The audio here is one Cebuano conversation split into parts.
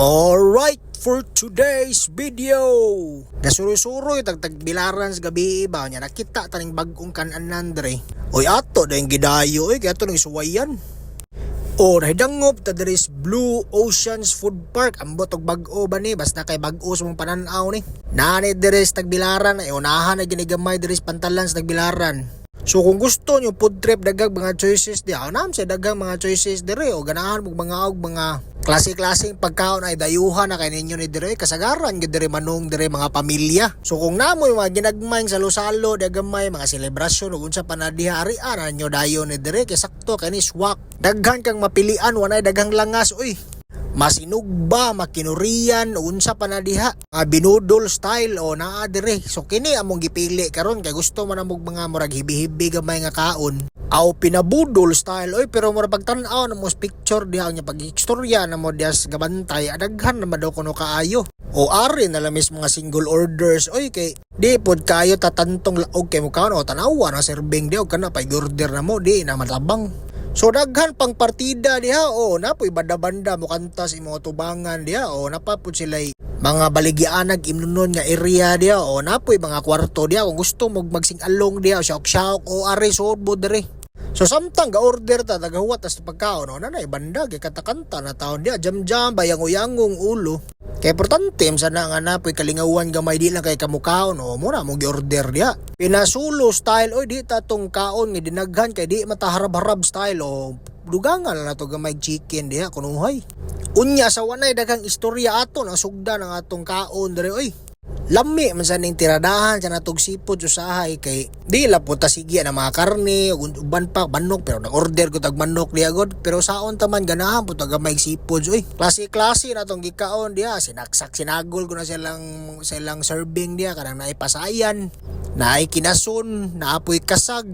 Alright, for today's video. Gasuroy-suroy tag Tagbilaran sa gabi ba nya, nakita taning bag-ong kan-anan dre. Oy, ato dayong gidayo oy, kay ato nang suwayan. O nahidangop ta diri sa Blue Oceans Food Park. Ambot og bag-o ba ni, basta kay bag-o sa mong panan-aw ni. Nani diri sa Tagbilaran ay unahan na ginigamay diri sa pantalan sa Tagbilaran. So kung gusto nyo food trip, daghang mga choices di nam sa daghang mga choices dire, o ganahan mo mga og mga klase-klaseng pagkaon ay dayuhan na kay ninyo ni dire, kasagaran gyud dire manong dire mga pamilya. So kung namoy mga ginagmay salo-salo di gamay mga selebrasyon ug unsa pa na diha, arian na ninyo dayon ni dire kay sakto kay ni swak. Daghan kang mapilian, wanay daghang langas oy. Masinugba, makinurian, unsa pa na diha. Mga binudol style o naa dire. So kini among gipili karon kay gusto man amog mga murag hibi-hibi gamay nga kaon. Aw, pinabudol style oy, pero murag pagtan-aw na mo sa picture diha nya, pag istorya na mo diha sa gabantay, adaghan na daw kuno kaayo. O ari na lang mga single orders oy, kay di pod kayo tatantong laog kay mo kaon o tanawa na serving di og kana pa order na mo, di na matabang. So daghan pang partida diha o napoy banda-banda mo kanta sa imong tubangan diha o napapud sila mga baligyaanag imnonon nga area diha o napoy mga kwarto diha kung gusto mo magsing-along diha, syok-syok o ari sudbo dire. So samtang ga-order ta, tagahuwat tas pagkaon, o nanay banda gikatakanta na taon diha, jam-jam bayang-uyangong ulo. Kay importante sa na nga napoy kalingawan gamay, di lang kay kamukaon o mura mo gi-order diha. Pinasulo style oy, di ta tong kaon nga dinaghan kay di mataharab-harab style o dugangan na nato gamay chicken diha kunuhay. Unya sa wanay daghang istorya, ato ang sugda ng atong kaon dire oy. Lami man sa ning tiradahan sa natog seafood usahay kay di la po ta sige na mga karne ug uban pa manok, pero nag-order ko tag manok diha god, pero saon ta man ganahan po tag gamay seafoods oy. Klase-klase na tong gikaon diha, sinaksak sinagol ko na silang silang serving diha, kanang naay pasayan, naay kinason, naapoy kasag,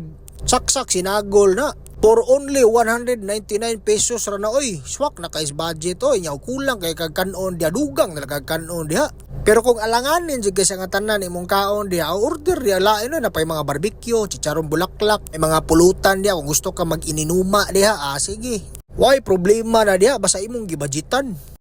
saksak sinagol na. For only 199 pesos ra na oy. Swak na kay budget oy. Nya kulang kay kag kanon diha, dugang na kag kanon diha. Pero kung alanganin jud kay sa nga tanan imong kaon diha, order diha lain no, napay mga barbecue, chicharon bulaklak, may mga pulutan diha kung gusto ka mag-ininuma diha, ah sige. Why problema na diha basta imong gibudgetan.